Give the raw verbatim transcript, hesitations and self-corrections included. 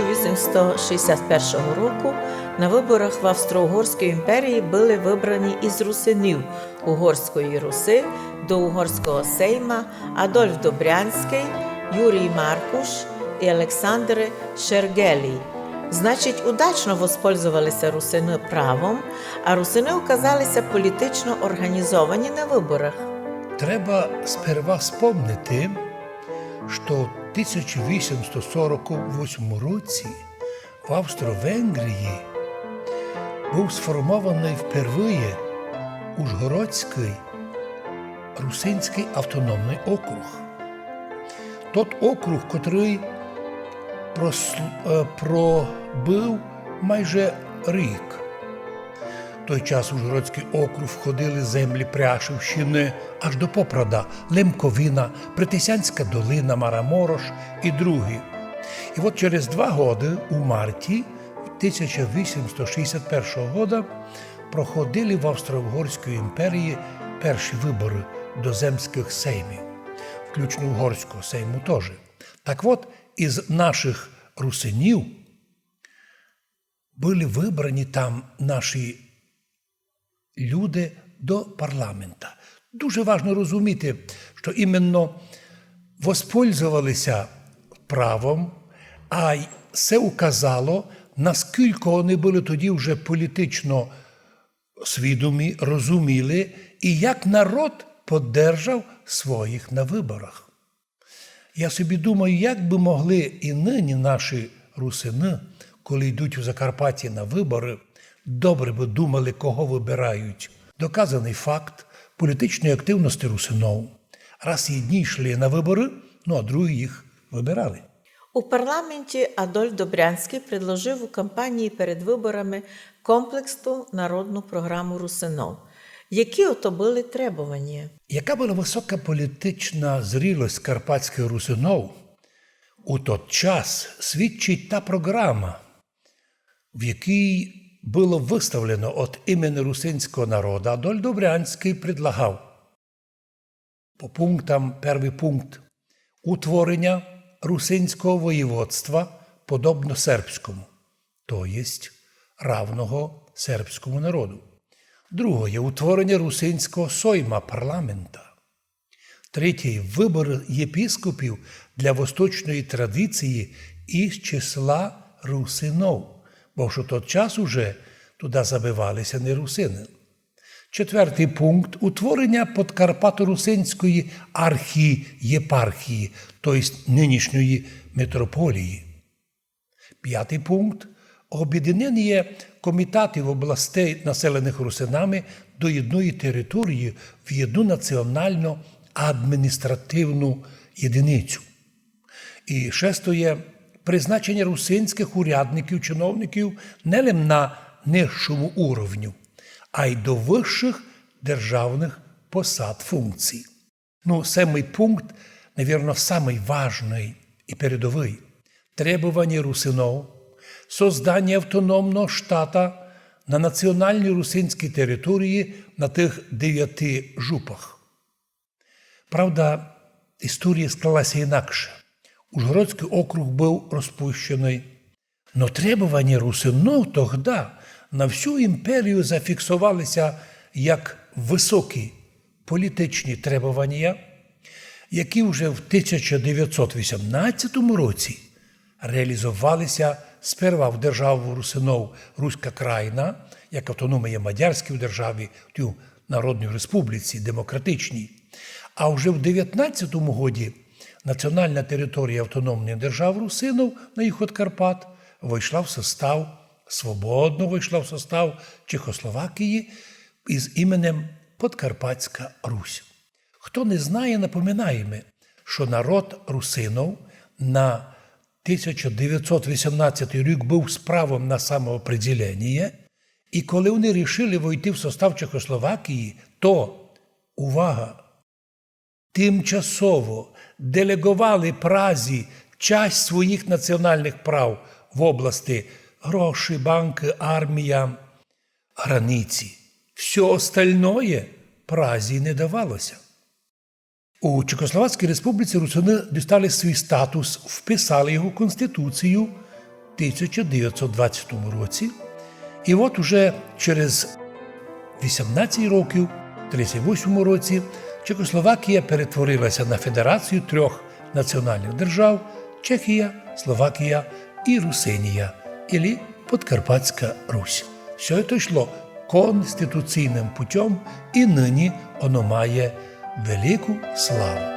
Вісімсто шістдесят першого року на выборах в Австро-Угорській імперії были выбрані із русинів Угорської Руси до Угорського Сейма Адольф Добрянськый, Юрій Маркуш і Олександр Шергелій. Значить, удачно воспользовали ся русины правом, а русины указали ся політично орґанізовані на выборах. Треба сперва спомнити, што в тисяча вісімсто сорок восьмому році в Австро-Венгрії быв сформованый впервые Ужгородськый русинськый автономный округ. Тот округ, котрый прос-, е, пробыв майже рік. В той час Ужгородськый округ входили землі Пряшівщины аж до Попрада, Лемковина, Притисянська долина, Мараморош і другі. І от через два годы, у марті тисяча вісімсто шістдесят першого года, проходили в Австро-Угорській імперії перші выборы до земськых сеймів, включно Угорського сейму тоже. Так от, із нашых русинів были выбрані там наші люди до парламента. Дуже важно розуміти, што іменно воспользовали ся правом, а й се указало, наскілько они были тоді вже політично свідомі, розуміли, і як народ поддержав своїх на выборах. Я собі думаю, як бы могли і нині наші русины, коли йдуть у Закарпатті на выборы, добре бы думали, кого выбирають. Доказаный факт політичної активности русинов. Раз єдні йшли на выборы, ну, а другі їх выбирали. У парламенті Адольф Добрянськый предложив у кампанії перед выборами комплексну народну програму русинов. Які ото были требованія? Яка была высока політична зрілость карпатськых русинов у тот час, свідчить та програма, в якій было выставлено от імени русинського народа. Адольф Добрянськый предлагав по пунктам: первый пункт — утвореня русинського воєводства подобно сербському, то єсть равного сербському народу. Другоє — утвореня русинського сойма, парламента. Третє — выбор єпископів для восточної традиції із числа русинов, бо в тот час уже туды забивали ся не русины. Четвертый пункт — утвореня подкарпаторусинської архієпархії, то єсть нынішньої митрополії. Пятый пункт — обєдиненя комітатів областей, населеных русинами, до єдної території в єдну національну адміністративну єдиницю. І шестоє — призначеня русинськых урядників, чиновників не лем на нижшому уровню, а й до высшых державных посад, функцій. Ну, семый пункт, навірно, самый важный і передовый. Требованя русинов — созданя автономного штата на національній русинській території на тых девяти жупах. Правда, історія склала ся інакше. Ужгородськый округ быв розпущеный. Но требованя русинов тогда на всю імперію зафіксовали ся як высокі політичні требованя, які вже в тисяча девятсот вісімнадцятому році реалізовали ся сперва в державу русинов Руська Крайна, як автономія мадярській державі, в тій народній республіці демократичній. А вже в девятнадцятому годі національна територія автономної державы русинов на юг од Карпат войшла в состав, свободно войшла в состав Чехословакії із іменем Подкарпатська Русь. Хто не знає, напоминаєме, што народ русинов на тисяча девятсот вісімнадцятый рік быв з правом на самоопределеніє, і коли они рішили войти в состав Чехословакії, то, увага, тимчасово делеґовали Празі часть своїх національных прав в области: гроші, банкы, армія, границі. Всьо остальноє Празі не давало ся. У Чехословацькій республіці русины дістали свій статус, вписали його в Конституцію, тисяча девятсот двадцятому році. І от уже через вісімнадцять років, в тридцять восьмому році, Чехословакія перетворилася на федерацію трьох національних держав: Чехія, Словакія і Русинія, ілі Подкарпатська Русь. Все це йшло конституційним путем, і нині воно має велику славу.